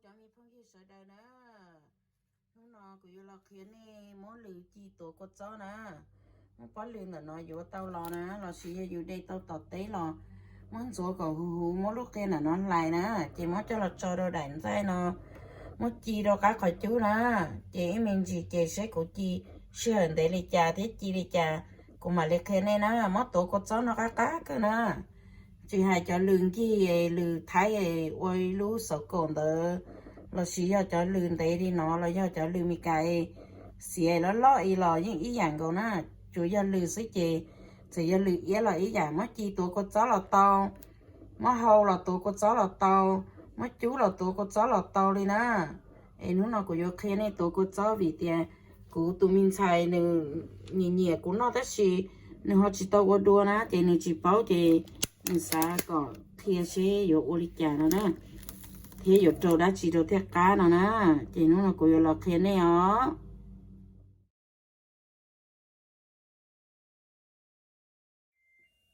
Cov me phooj ywg sawv daws na, hnub no kuv yuav los qhia nej muab lws ci tuav kua txob na. Muab pob lws ntawm no yuav tau los na, los sis yog yus de tau tom teb los muab ntxuav kom huv huv, muab lub qia ntawm no hlais na, ces muab coj los tso rau daim ntxaij no, muab ci rau qab qhov cub na, ces ib me ntsis ces seb kuv ci sij hawm ntev li cas thiab ci li cas, kuv mam li qhia nej na. Muab tuav kua txob no qab qab kawg na. Tsis hais cov lws nkig, lws thaib ua ib lub xauv kaum ntawd, los sis yog cov lws ntev li no los yog cov lws Meskas xiav loj loj i los yeej ib yam nkaus na. Tsuas yog lws xwb ces, txawm yog lws iab los ib yam. Muab ci tuav kua txob los tau, muab hau los tuav kua txob los tau, muab cub los tuav kua txob los tau li na. Es hnub no kuv yuav qhia nej tuav kua txob vim tias kuv tus me ntxhais nws nyiam nyiam kuv noj tab sis nws ho tsis tau ua dua na, ces nws tsis paub ces nws xav kom qhia seb yuav ua li cas no na, thiab yuav rau dab tsi rau thiaj qab no na. Ces hnub no kuv yuav los qhia nej os.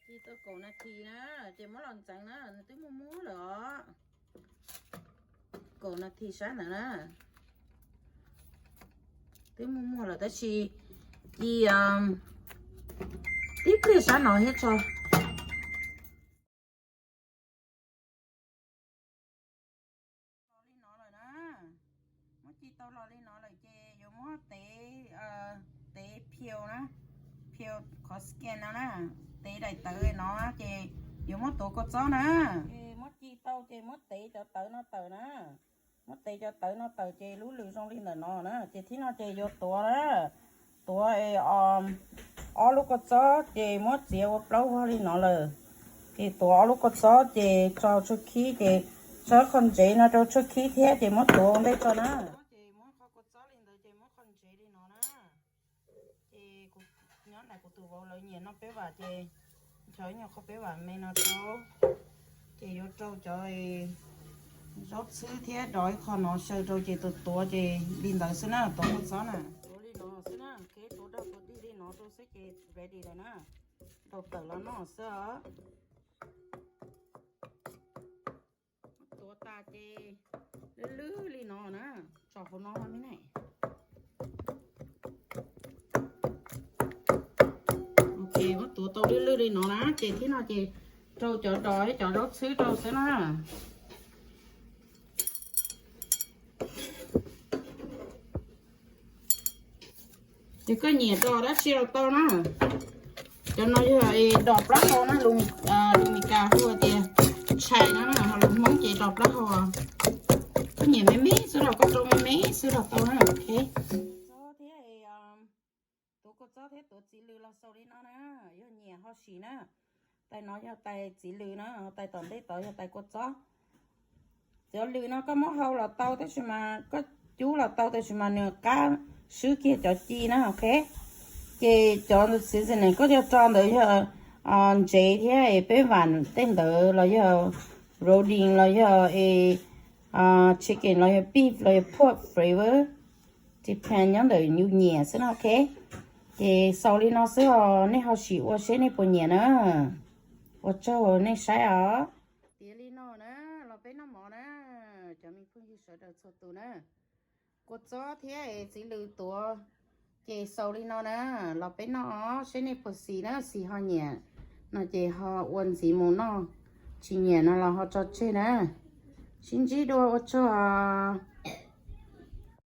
Ci tau kaum nas this na, ces muab los ntxeev na, nws twb muaj muag lawm os. Kaum nas this sab ntawd na, twb muaj muag lawm tab sis ci tib pliag sab no thiab tso. Los li no lawm na, muab ci tau los li no lawm ces yuav muab tev, tev phiu na, phiu qhov skin no na, tev daim tawv no ces yuav muab tuav kua txob na. Ces muab ci tau ces muab tev cov tawv no tawm na. Muab tev cov tawv no tawm ces lub lws zoo li ntawm no na, ces thib no ces yuav tuav na. Tuav ob lub kua txob ces muab txiav ua plaub vog li no lawm. Ces tuav ob lub kua txob ces tso tshuaj khib ces tso qhov ntsev no rau tshuaj khib thiab ces muab tuav ua ntej tso na. Ces muab qhov kua txob li ntawd ces muab qhov ntsev li no na. Ces kuv nyob ntawm kuv tus vauv lawv nyiam noj peb vam ces nchov nyuag qhov peb vam me no rau. Ces yuav rau cov zaub txhwb thiab rau ib qho no xyaw rau ces tuav tuav ces li ntawd xwb na, tuav kua txob na. Tuav li no xwb na, kev tuav rau tuav dig li no rau xwb ces ready lawm na. Rau tawm los noj xwb os. Tuav tas ces lwj lwj li no na, tso hauv no me ne. Ok, muab tuav tau lwj lwj li no na, ces thib no ces rau cov dos thiab cov zaub txhwb rau xwb na. Ces koj nyiam dos dab tsi los tau na. Cov no yog dos plaub hau na, lus Meskas hu tias tshais no na, ho lus Hmoob ces dos plaub hau. Koj nyiam me me xwb los koj rau me me xwb los tau na, ok. Txob thiab, tuav kua txob thiab tuav txiv lws los xaus li no na, yog nyiam ho sim na. Tais no yog tais txiv lws na, tais tom ntej tod yog tais kua txob. Cov lws no koj muab hau los tau tab sis mas koj cub los tau tab sis mas nws qab swb kiag cov ci na, ok. Ces cov seasoning koj yuav tso ntawd yog ntsev thiab peb vam tej ntawd los yog roasting los yog chicken los yog beef los yog pork flavor, depend nyob ntawm yus nyiam xwb no, ok. Ces xaus li no xwb os, nej ho sim ua seb nej puas nyiam na. Ua tsaug nej saib os. Tiav li no na, los peb noj mov na, cov me phooj ywg sawv daws txhua tus na. Kua txob thiab txiv lws tuav, ces xaus li no na, los peb noj seb nej puas xis na, xis ho nyiam no ces ho ua ntxiv mus noj, tsis nyiam no los ho tso tseg na. Sib ntsib dua, ua tsaug os.